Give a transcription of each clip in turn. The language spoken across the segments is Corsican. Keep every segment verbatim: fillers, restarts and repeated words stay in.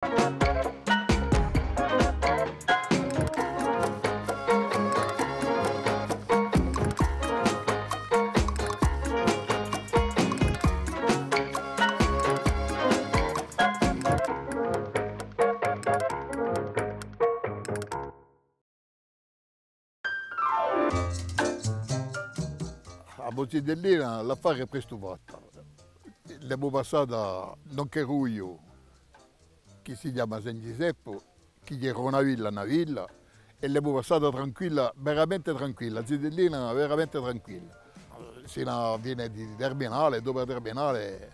A Zitellina, l'affare hè prestu fattu. L'emu passata, ùn ch'eru eiu, chì si chjama San Ghjiseppu, chì era una villa, una villa, è l'emu passata tranquilla, veramente tranquilla, a Zitellina veramente tranquilla. Sinu à a fine di Terminale, dopu a Terminale,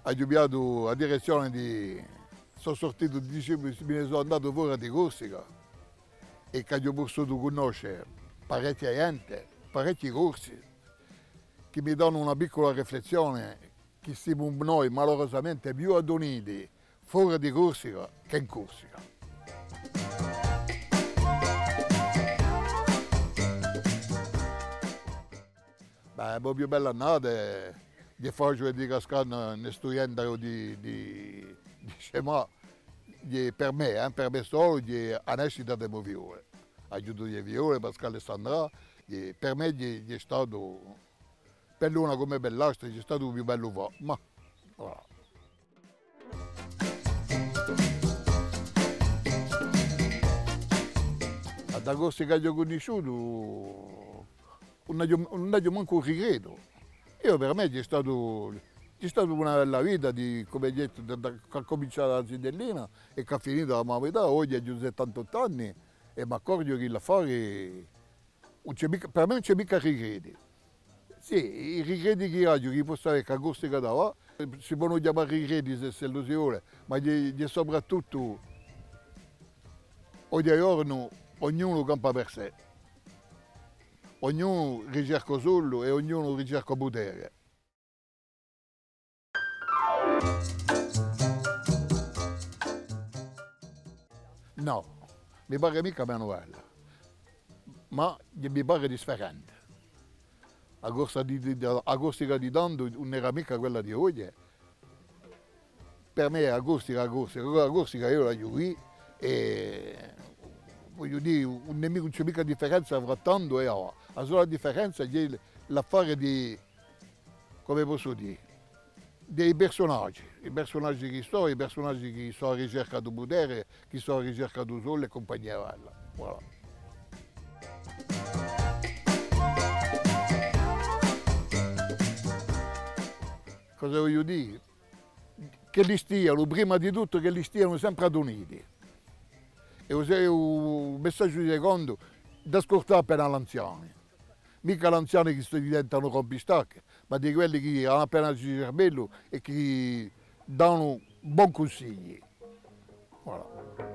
aghju pigliatu a direzzione di, sò surtitu, dicevu, mi ne sò andatu fora di Corsica è ch'aghju pussutu cunnosce parechja ghjente, parechji Corsi, chì mi danu una piccula riflessione, chì simu noi malurosamente più aduniti fora di Corsica chè in Corsica. Bè, a più bella annata hè di fà ghjè di cascà in, in stu ghjendaru di, di, di scemà, hè per mè, eh, per mè solu, hè a nascita di e mo figliole. Aghju duie figliole, Pascale è Sandra, hè, per mè hè, hè statu, per l'una cum'è per l'altra, hè statu u più bellu fà. Ma, voilà. Da Corsica ch'aghju cunnisciutu, ùn aghju, ùn aghju mancu rigrettu. Eiu per mè ci hè statu, ci hè statu una bella vita di, cum'è dettu, da, da, ch'hà cuminciatu a Zitellina è ch'hà finitu a mo vita. Oghje aghju settantottu anni è m'accorghju chì l'affari ùn ci hè micca, per mè ùn ci hè micca rigretti. Sì, i rigretti chì aghju, chì possu avè, chì a Corsica da fà, si ponu chjamà rigretti s'è, s'ellu si vole, ma hè, hè soprattuttu, oghje ghjornu, ognunu campa per sè. Ognunu ricerca u soldu è ognunu ricerca u putere. Nò, mi pare micca menu bella, ma mi pare differente. A Corsa di, di, a Corsica di tandu ùn era micca quella di oghje. Per mè a Corsica, a Corsica, a Corsica eiu l'aghju quì è, vogliu dì, ùn hè mi-, ùn ci hè micca differenza fra tandu è avà. A sola differenza hè l'affare di, cumu possu dì, di i persunaghji, i persunaghji chì sò, i persunaghji chì sò à a ricerca di u putere, chì sò à a ricerca di u soldu è cumpagnia bella. Voilà. Cosa vogliu dì? Ch'elli stianu, prima di tuttu, ch'elli stianu sempre aduniti. È u se-, u messaghju secondu, d'ascultà appena l'anziani. Micca l'anziani chì si diventanu rompistacche, ma di quelli chì anu appena u cirbellu è chì danu boni cunsigli. Voilà.